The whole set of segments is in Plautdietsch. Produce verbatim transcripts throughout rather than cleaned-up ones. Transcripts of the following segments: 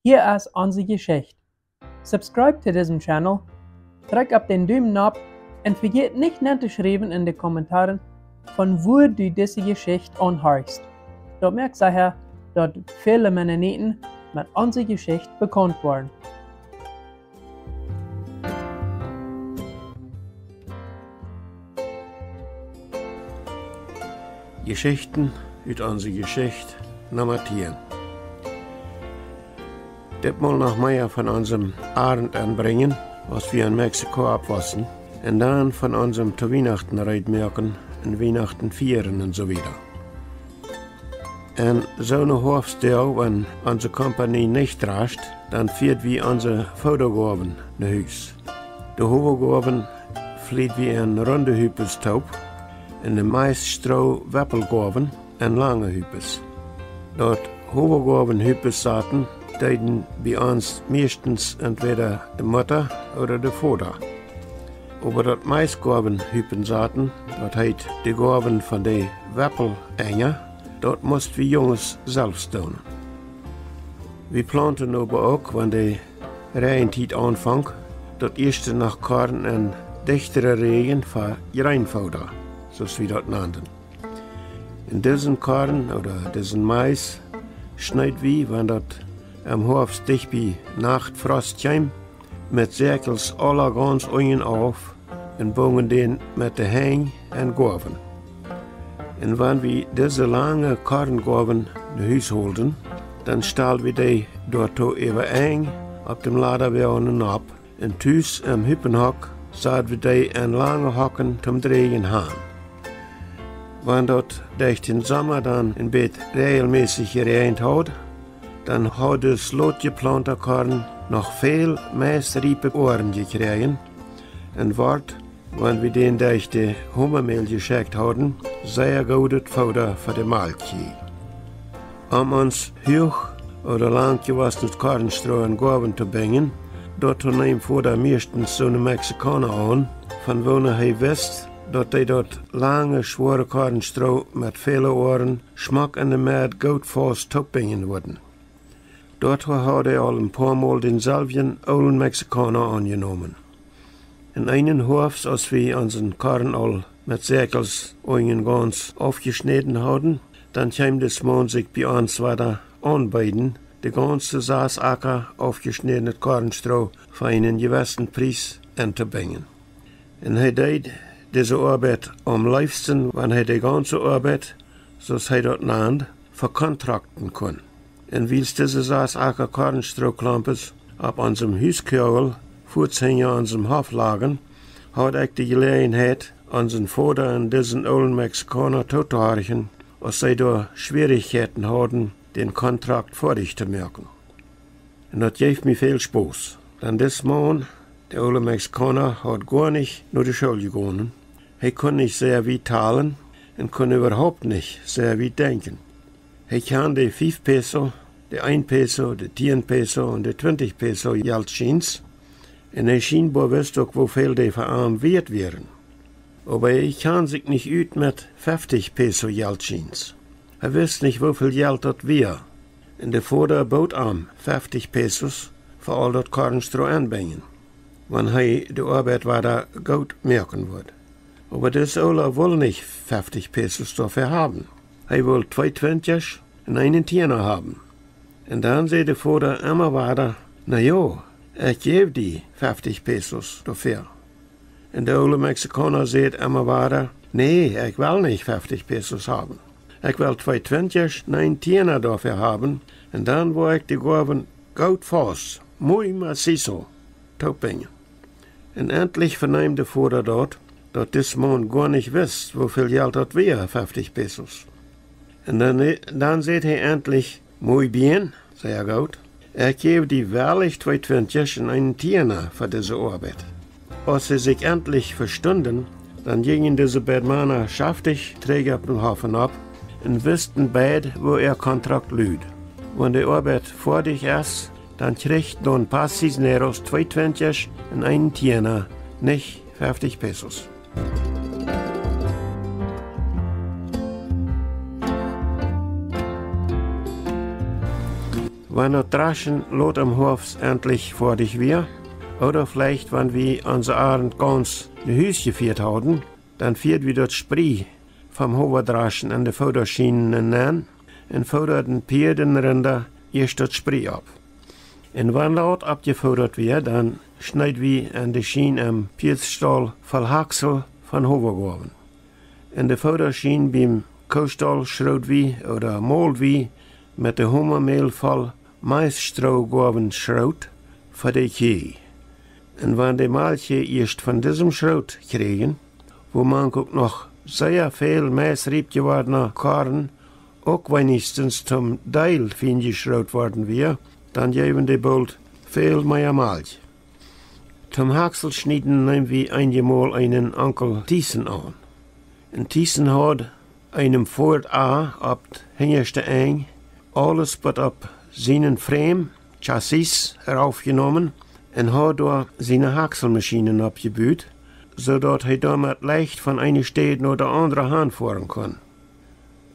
Hia es onse Jeschicht. Subscribe to disen Channel, drekj opp dän Dumen nopp un vejät nich nen to schriewen en de Kommentaren, von wua du dise Jeschicht aunhorchst. Daut moakt secha, daut väle Mennoniten met onse Jeschicht bekaunt woaren. Jeschichten ut onse Jeschicht, Numma tieen. Ditmol noch mea von onsem Arnt enbrinjen, aus wie en Mexiko oppwossen, un dan von onsem to Wienachten reed moaken un Wienachten fieren un soo wieda. En soone Hoafstdoag, wan onse Kompanie nich drascht, dan fieed wie onse Foodagoawen no Hus. De Howagoawen flied wie en runde Hupes toop, un de Maisstroo-Weppelgoawen en lange Hupes. Daut Howagoawen Hupes saten, deeden bie ons mieeschtens entwäda de Mutta ooda de Voda. Oba daut Maisgoawen Hupen saten, daut heet de Goawen von de Weppelenja, daut must wie Junges selfst doonen. Wie plaunten oba uk, wan de Räajentiet aunfonk, daut ieeschte noch Korn en dichtre Räajen fa Jreenfooda, soo aus wie daut nanden. En disen Korn ooda disen Mais schneed wie, wan daut em Hoafst dicht bie Nachtfrost kjeem, met Säakjels aula gaunz unjen auf un bungen dän met de Henj en Goawen. Un wan wie dise lange Korngoawen no Hus holden, dan stald wie dee doatoo äwa Enj opp däm Ladawoagen nopp, un tus em Hupenhock sad wie dee en lange Hocken toom Dräjen han. Wan daut derch dän Somma dan en bät räajelmässich jeräajent haud, dan haud daut lot jeplaunte Korn noch väl meist riepe Oaren jekjräajen un wort, wan wie dän derch de Homamäl jeschekjt hauden, sea goodet Fooda fa de Malkjkjieej. Om ons huach ooda lank jewossnet Kornstroo en Goawen to binjen, doatoo neem Voda mieeschtens soone Mexikauna aun, von woone hee wist, daut dee daut lange, schwoare Kornstroo met väle Oaren schmock en de Med goot faust toopbinjen wudden. Doatoo haud hee aul en poa Mol dänselwjen oolen Mexikauna aunjenomen. En eenen Hoafst, aus wie onsen Korn aul met Säakjels unjen gaunz aufjeschnäden hauden, dan kjeem dis Maun sikj bie ons wada aunbeeden, de gaunze sas Aka aufjeschnädnet Kornstroo fa eenen jewessen Pries entobinjen. Un hee deed dise Oabeit aum leefsten, wan hee de gaunze Oabeit, soo aus hee daut nand, vekontrakten kunn. Un wiels dise sas Aka Kornstrooklampes opp onsem Huskogel fuaz hinja onsem Hoff lagen, haud ekj de Jeläajenheit, onsen Voda un disen oolen Mexikauna tootohorchen, aus see doa Schwierichkjeiten hauden, dän Kontrakt foadich to moaken. Un daut jeef mie väl Spos. Dan dis Maun, de oole Mexikauna, haud goanich no de School jegonen. Hee kunn nich sea wiet talen un kunn äwahaupt nich sea wiet denkjen. Hee kjand de fief Peso, de een Peso, de tieen Peso un de twintich Peso Jeltschiens, un hee schienboa wist uk, woo väl dee fa am wieet wieren. Oba hee kjand sikj nich ut met feftich Peso Jeltschiens. Hee wist nich, woo väl Jelt daut wia. Un de Voda bood am feftich Pesos fa aul daut Kornstroo enbinjen, wan hee de Oabeit wada goot moaken wudd. Oba dis Oola wull nich feftich Pesos doafäa haben. Hee wull twee Twintjasch un eenen Tiena haben. Un dan säd de Voda emma wada: „Na jo, ekj jäw die feftich Pesos doafäa.“ Un de oole Mexikauna säd emma wada: „Nä, ekj well nich feftich Pesos haben. Ekj well twee Twintjasch un een Tiena doafäa haben, un dan woa ekj de Goawen goot faust, muy macizo, toopbinjen.“ Un entlich veneem de Voda daut, daut dis Maun goanich wist, woo väl Jelt daut wia, feftich Pesos. Un dan, dan säd hee entlich: „Muy bien, sea goot. Ekj jäw die wellich twee Twintjasch un eenen Tiena fa dise Oabeit.“ Aus see sikj entlich vestunden, dan jinjen dise beid Mana schaftich trigj opp dän Hoff nopp un wisten beid, woo äa Kontrakt lud. Wan de Oabeit foadich es, dan kjricht Don Pas Cisneros twee Twintjasch un eenen Tiena, nich feftich Pesos. Wan daut Draschen lot em Hoafst entlich foadich wia, ooda veleicht wan wie onse Arnt gaunz no Hus jefieet hauden, dan fieed wie daut Sprie vom Howadraschen en de Foodaschienen nenn un foodaden Pieed un Rinda ieescht daut Sprie opp. Un wan daut oppjefoodat wia, dan schneed wie en de Schien em Pieedstaul voll Hakjsel von Howagoawen. En de Foodaschien biem Koostaul schroot wie ooda molt wie met de Homamäl voll Maisstroogoawen Schroot fa de Kjieej. Un wan de Malkj ieescht von disem Schroot kjrieejen, wua mank uk noch sea väl meist riep jewordna Korn uk weinichstens toom Deel fien jeschroot worden wia, dan jeewen dee boolt väl mea Malkj. Toom Hakjselschnieden neem wie eenjemol eenen Onkel Tiesen aun. Un Tiesen haud eenem Ford A opp daut hinjaschte Enj aules bat opp sienen Frame, Chassis, raufjenomen un haud doa siene Hakjselmaschienen oppjebut, soo daut hee doamet leicht von eene Städ no de aundre hanfoaren kunn.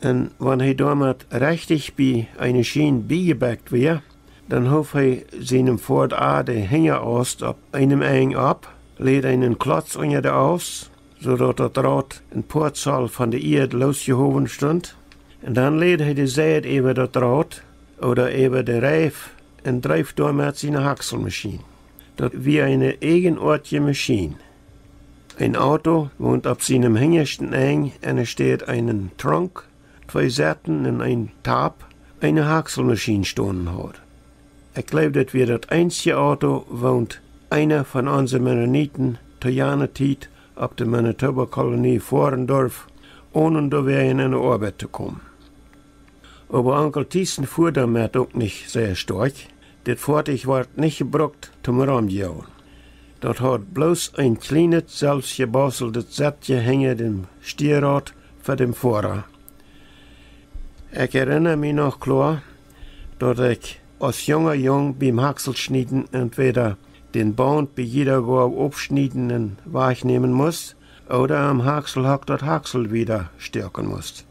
Un wan hee doamet rechtich bie eene Schien biejebekjt wia, dan hoof hee sienem Ford A de Hinjaaust opp eenem Enj opp, läd eenen Klotz unja de Aust, soo daut daut Raut een poa Zoll von de Ieed loosjehowen stunt, un dan läd hee de Seid äwa daut Raut ooda äwa de Reif un dreef doamet siene Hakjselmaschien. Daut wia eene eejenoatje Maschien. Een Auto, waut opp sienem hinjaschten Enj enne Städ eenen Trunk, twee Setten un een Top, eene Hakjselmaschien stonen haud. Ekj jleew, daut wia daut eensje Auto, waut eena von onse Mennoniten to jane Tiet opp de Manitoba Kolonie foaren durf, onen doawäajen enne Oabeit to komen. Oba Onkel Tiesen fua doamet uk nich sea stoakj. Dit Foatich wort nich jebrukt toom romjoagen. Daut haud bloos een kjlienet, selfst jebauseldet Setje hinja däm Stierraut fa däm Foara. Ekj erinna mie noch kloa, daut ekj aus junga Jung biem Hakjselschnieden entwäda dän Baunt bie jieda Goaw oppschnieden un wajchnämen must, ooda aum Hakjselhok daut Hakjsel wieda stoaken must.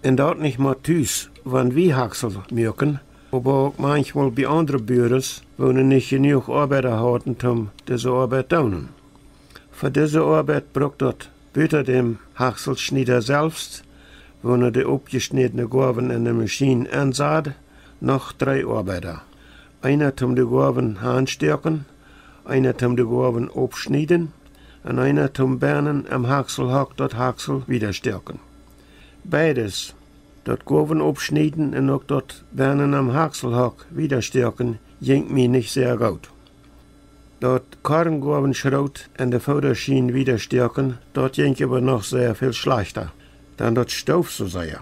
Un daut nich mau tus, wan wie Hakjsel muaken, oba uk manchmol bie aundre Buaren, woone nich jenuach Oabeida hauden, om dise Oabeit to doonen. Fa dise Oabeit brukt daut buta däm Hakjselschnieda selfst, woona de oppjeschnädne Goawen en de Maschien ensad, noch dree Oabeida. Eena om de Goawen hanstoaken, eena om de Goawen oppschnieden un eena om bennen em Hakjselhok daut Hakjsel wieda stoaken. Beides, daut Goawen oppschnieden un uk daut bennen em Hakjselhok wieda stoaken, jinkj mie nich sea goot. Daut Korngoawenschroot en de Foodaschien wieda stoaken, daut jinkj oba noch sea väl schlajchta, dan daut stoof soo sea.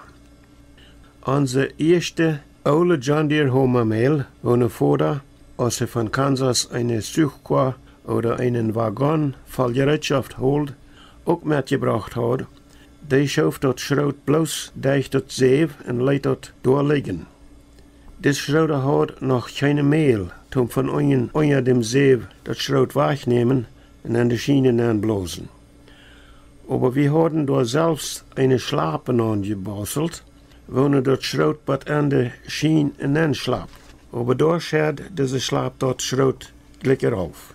Onse ieeschte oole John Deere Homamäl, woone Voda, aus hee von Kansas eene Zuchkoa ooda eenen Wagon voll Jereetschoft hold, uk metjebrocht haud, dee schoof daut Schroot bloos derch daut Säw un leet daut doa lijen. Dis Schroot haud noch kjeene Mäl, om von unjen unja däm Säw daut Schroot wajchnämen un en de Schien nenblosen. Oba wie hauden doa selfst eene Schlap aunjebauselt, woone daut Schroot bat en de Schien nenschlapt. Oba doa schedd dise Schlap daut Schroot jlikj auf.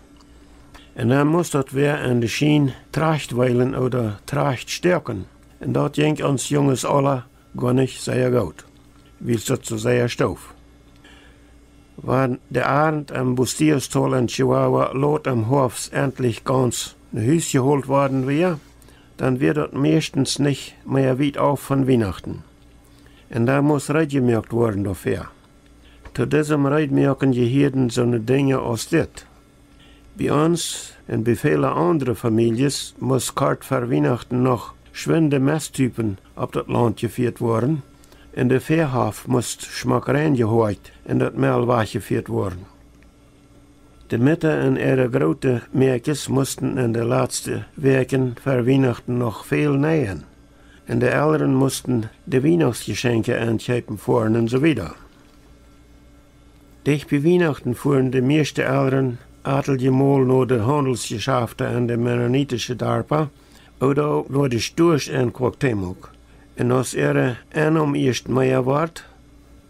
Un dan must daut wäa en de Schien trajcht wielen ooda trajcht stoaken. Un daut jinkj ons Junges aula goanich sea goot, wiels daut soo sea stoof. Wan de Arnt em Bustillos-Tol en Chihuahua lot em Hoafst entlich gaunz no Hus jeholt worden wia, dan wia daut mieeschtens nich mea wiet auf von Wienachten. Un dan must reed jemoakt woaren doafäa. To disem Reedmoaken jehieeden soone Dinja aus dit. Bie ons un bie väle aundre Famieljes must kort ver Wienachten noch schwind de Mesthupen opp daut Launt jefieet woaren, un de Väahoff must schmock rein jehoakjt un daut Mäl wajchjefieet woaren. De Mutta un äare groote Mäakjes musten en de latste Wäakjen ver Wienachten noch väl neien, un de Elren musten de Wienachtsjeschenkje enkjeepen foaren un soo wieda. Dicht bie Wienachten fuaren de mieeschte Elren ateljemol no de Haundelsjeschafta en de mennonitische Darpa ooda uk no de Stuasch en Cuauhtémoc. Un aus äare Ennom ieescht mea wort,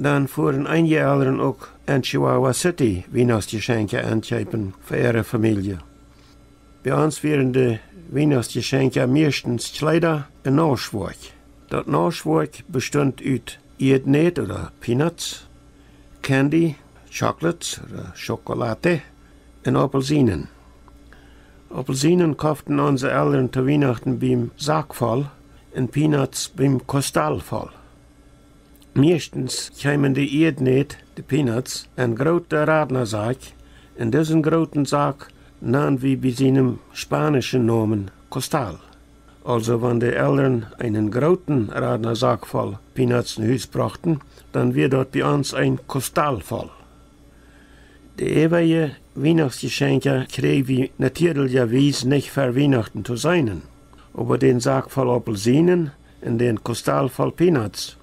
dan fuaren eenje Elren uk en Chihuahua City Wienachtsjeschenkja enkjeepen fa äare Famielje. Bie ons wieren de Wienachtsjeschenkja mieeschtens Kjleeda un Nauschwoakj. Daut Nauschwoakj bestunt ut Ieednät ooda Peanuts, Candy, Chocolates ooda Schokolade un Aupelsienen. Aupelsienen koften onse Elren to Wienachten biem Sack voll un Peanuts biem Kostal voll. Mieeschtens kjeemen de Ieednät, de Peanuts, en groote Radnasack, un disen grooten Sack nand wie bie sienem spaunischen Nomen Kostal. Aulsoo wan de Elren eenen grooten Radnasack voll Peanuts no Hus brochten, dan wia daut bie ons een Kostal voll. De äwaje Wienachtsjeschenkja kjrieej wie natieedlichawies nich ver Wienachten to seenen, oba dän Sack voll Aupelsienen un dän Kostal voll Peanuts,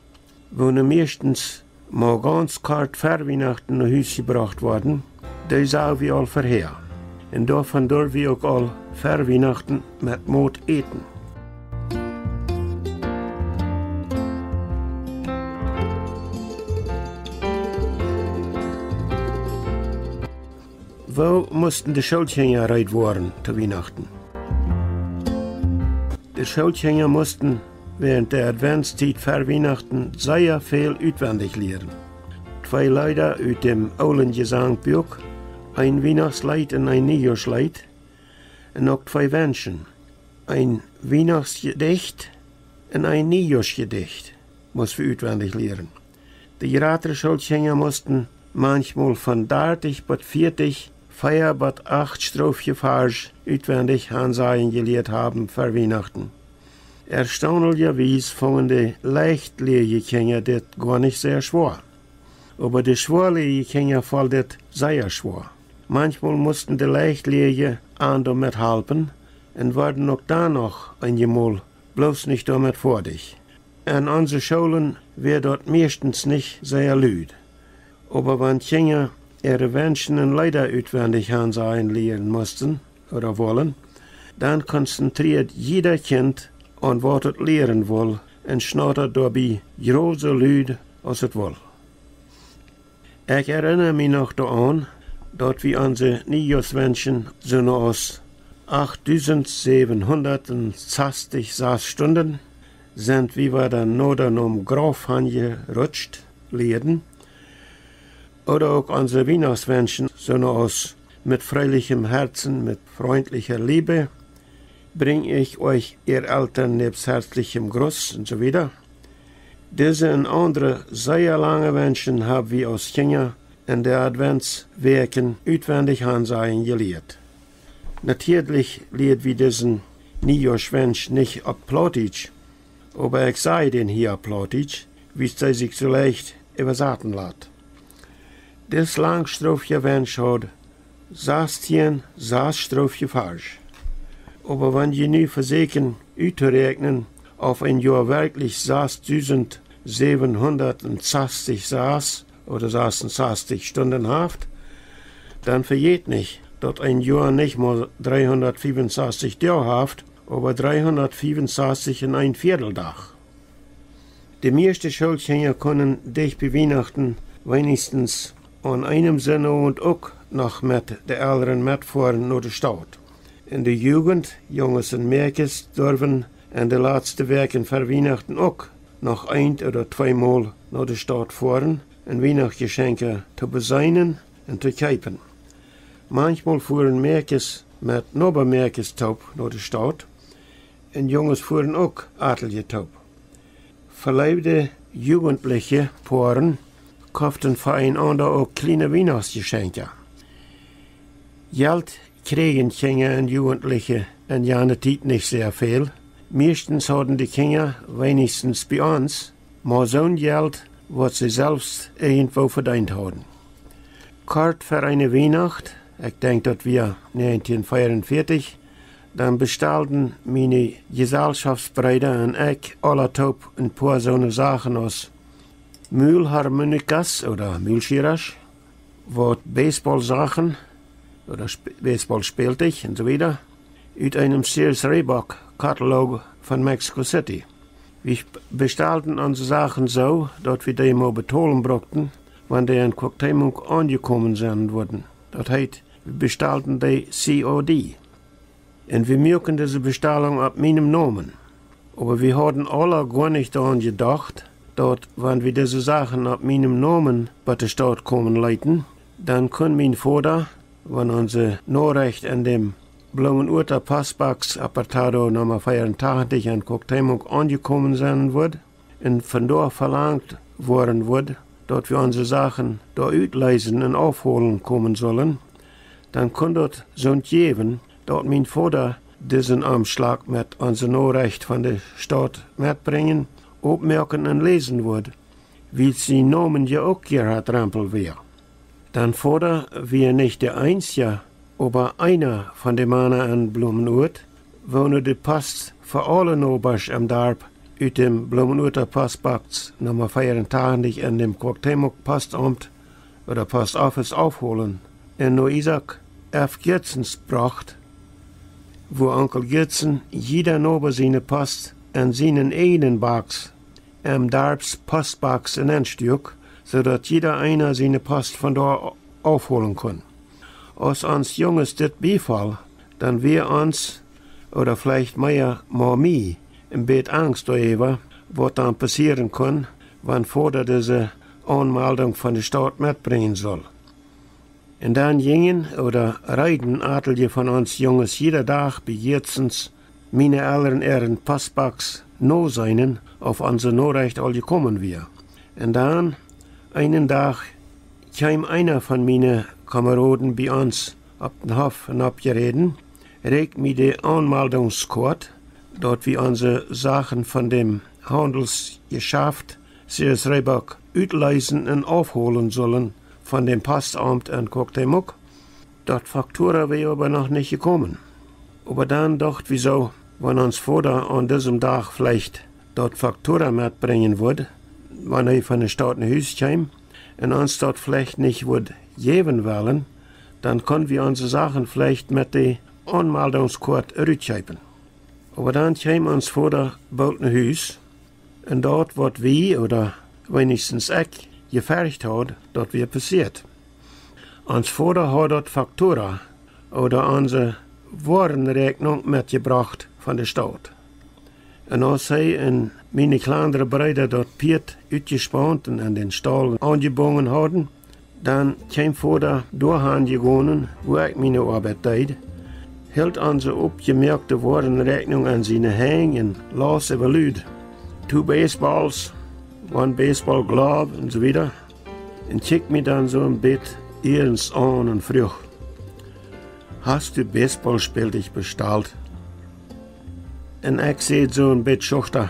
woone mieeschtens mau gaunz kort ver Wienachten no Hus jebrocht worden, dee sag wie aul verhäa. Un doavon durf wie uk aul ver Wienachten met Mot äten. Woo musten de Schoolkjinja reed woaren to Wienachten? De Schoolkjinja musten wäarent de Adventstiet ver Wienachten sea väl utwendich lieren. Twee Leeda ut däm oolen Jesangbuak, een Wienachtsleet un een Niejoaschleet, un uk twee Wenschen, een Wienachtsjedicht un een Niejoaschjedicht, must wie utwendich lieren. De jratre Schoolkjinja musten manchmol von dartich bat vieetich, vea bat acht Stroofjevarsch utwendich hansajen jelieet haben ver Wienachten. Erstaunlichawies fungen de leichtlieeje Kjinja dit goanich sea schwoa. Oba de schwoalieeje Kjinja foll dit sea schwoa. Manchmol musten de leichtlieeje an doamet halpen un worden uk dan noch eenjemol bloos nich doamet foadich. En onse Schoolen wia daut mieeschtens nich sea lud. Oba wan Kjinja äare Wenschen un Leeda utwendich hansajen lieren musten ooda wullen, dan konzentrieed jieda Kjint aun waut et lieren wull un schnautad doabie jrod soo lud aus et wull. Ekj erinna mie noch doaraun, daut wie onse Niejoaschwenschen soo aus achttausendsiebhundertsechsundsechzig Stunden, sent wie wada noda nom Grauf hanjerutscht lieeden, ooda uk onse Wienachtswenschen soo aus: Mit fröhlichem Herzen, mit freundlicher Liebe, bring ich euch, ihr Eltern, nebst herzlichem Gruß un soo wieda. Dise un aundre sea lange Wenschen hab wie aus Kjinja en de Adventswäakjen utwendich hansajen jelieet. Natieedlich lieed wie disen Niejoaschwensch nich opp Plautdietsch, oba ekj saj dän hia opp Plautdietsch, wiels dee sikj soo leicht äwasaten lat. Dis lang Stroofjewensch haud sastieen sas Stroofjevarsch. Oba wan jie nu vesäkjen uttoräakjnen, auf een Joa werkjlich sasdusendsäwenhundatsachtensechzig ooda sasunsastich Stunden haft, dan vejät nich, daut een Joa nich mau dreehundatfiefunsastich Doag haft, oba dreehundatfiefunsastich un een Vieedel Doag. De mieeschte Schoolkjinja kunnen dicht bie Wienachten weenichstens aun eenem Sindowent uk noch met de Elren metfoaren no de Staut. Un de Jugent, Junges un Mäakjes, durwen en de latste Wäakjen ver Wienachten uk noch eent ooda tweemol no de Staut foaren un Wienachtjeschenkja to beseenen un to kjeepen. Manchmol fuaren Mäakjes met Nobamäakjes toop no de Staut, un Junges fuaren uk atelje toop. Veleewde jugentliche Poaren koften fa eenaunda uk kjliene Wienachtsjeschenkja. Jelt kjrieejen Kjinja un Jugentliche en jane Tiet nich sea väl. Mieeschtens hauden de Kjinja, weenichstens bie ons, mau soon Jelt, waut see selfst irjentwoo vedeent hauden. Kort ver eene Wienacht, ekj denkj daut wia negentien veeaunvieetich, dan bestalden miene Jesalschoftsbreeda un ekj aula toop een poa soone Sachen aus Mulharmonikas ooda Mulschiedasch, waut Baseballsachen ooda Sp-, Baseballspältich un soo wieda, ut eenem Sears Roebuck Katalog von Mexico City. Wie bestalden onse Sachen soo, daut wie dee mau betolen bruckten, wan dee en Cuauhtémoc aunjekomen sennen wudden. Daut heet, wie bestalden dee C O D. Un wie muaken dise Bestalunk opp mienem Nomen. Oba wie hauden aula goa nich doaraun jedocht, daut wan wie dise Sachen opp mienem Nomen bot de Staut komen leeten, dan kunn mien Voda, wan onse Norecht en däm Blumenuata Postbox, Apartado Numma veeauntachentich en Cuauhtémoc aunjekomen sennen wudd, un von doa velangt woaren wudd, daut wie onse Sachen doa utleesen un aufholen komen sullen, dan kunn daut soont jäwen, daut mien Voda disen Omschlach met onse Norecht von de Staut metbrinjen, oppmoaken un läsen wudd, wiels sien Nomen je uk Gerhard Rempel wia. Dan Voda wia nich de eensja, oba eena von de Mana en Blumenuat, woone de Post fa aule Nobasch em Darp ut däm Blumenuata Postbox Numma veeauntachentich en däm Cuauhtémoc Postaumt ooda Postoffice aufholen un no Isaak F. Gietzens brocht, wua Onkel Gietzen jieda Noba siene Post en sienen eejnen Box em Darps Postbox enenstuak, soo daut jieda eena siene Post von doa aufholen kunn. Aus ons Junges dit biefoll, dan wia ons, ooda veleicht mea mau mie, een bät Angst doaräwa, waut dan passieren kunn, wan Voda dise Aunmeldunk von de Staut metbrinjen sull. Un dan jinjen ooda reeden atelje von ons Junges jieda Dach bie Gietzens miene Elren äaren Postbox noseenen, auf onse Norecht aul jekomen wia. Un dan, eenen Dach, kjeem eena von miene Komeroden bie ons opp dän Hoff nopp jeräden, rieekjt mie de Aunmeldungskoat, daut wie onse Sachen von däm Haundelsjeschaft Sears Roebuck utleesen un aufholen sullen von däm Postaumt en Cuauhtémoc. Daut Faktura wia oba noch nich jekomen. Oba dan docht wie soo, wan ons Voda aun disem Dach veleicht daut Faktura metbrinjen wudd, wan hee von de Staut no Hus kjeem, un ons daut veleicht nich wudd jäwen wellen, dan kunn wie onse Sachen veleicht met de Aunmeldungskoat rutkjeepen. Oba dan kjeem ons Voda boolt no Hus, un daut waut wie, ooda weenichstens ekj, jefercht haud, daut wia passieet. Ons Voda haud daut Faktura, ooda onse Woarenräakjnunk metjebrocht von de Staut. Un aus hee un miene kjlandre Breeda daut Pieet utjespaunt un en dän Staul aunjebungen hauden, dan kjeem Voda doahan jegonen, wua ekj miene Oabeit deed, hilt onse oppjemoakte Woarenräakjnunk en siene Henj un laus äwa lud: Two baseballs, one baseball glove un soo wieda. Un kjikjt mie dan soo een bät iernst aun un fruach: Hast du Baseballspältich bestalt? Un ekj säd soo een bät schuchta: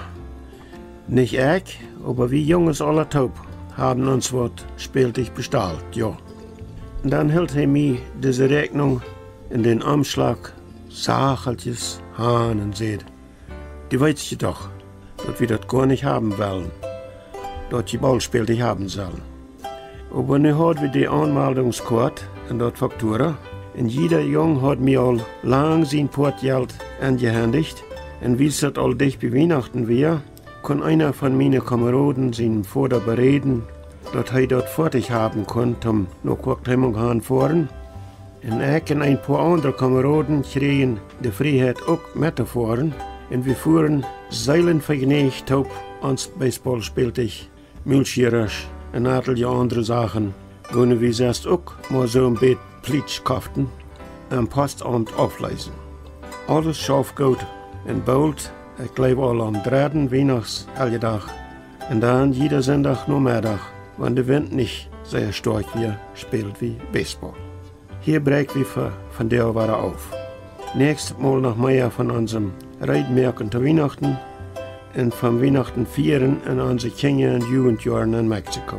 Nich ekj, oba wie Junges aula toop haben ons waut Spältich bestalt, jo. Un dan hilt hee mie dise Räakjnunk un dän Omschlach sacheltjes han un säd: Du weetst je doch, daut wie daut goa nich haben wellen, daut je Ballspältich haben sellen. Oba nu haud wie de Aunmeldungskoat un daut Faktura, un jieda Jung haud mie aul lang sien Poat Jelt enjehendicht, un wiels daut aul dicht bie Wienachten wia, kunn eena von miene Komeroden sienen Voda beräden, daut hee daut foadich haben kunn toom no Cuauhtémoc han foaren. Un ekj un een poa aundre Komeroden kjrieejen de Frieheit uk mettofoaren, un wie fuaren seelenvejnäacht toop ons Baseballspältich, Mulschierers un atelje aundre Sachen, woone wie sest uk mau soo een bät plietsch koften, em Postaumt aufleesen. Aules schauft goot, un boolt, ekj jleew aul aum dredden Wienachts-Heljedach, un dan jieda Sindach Nomeddach, wan de Wint nich sea stoakj wia, späld wie Baseball. Hia bräakj wie fa vondoag wada auf. Näakjstet Mol noch mea von onsem Reedmoaken to Wienachten un vom Wienachten fieren en onse Kjinja- un Jugendjoaren en Mexiko.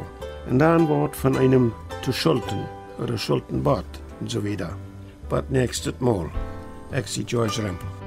Un dan waut von eenem to Schulten ooda Schultenbott un soo wieda. Bot näakjstet Mol. Ekj sie George Rempel.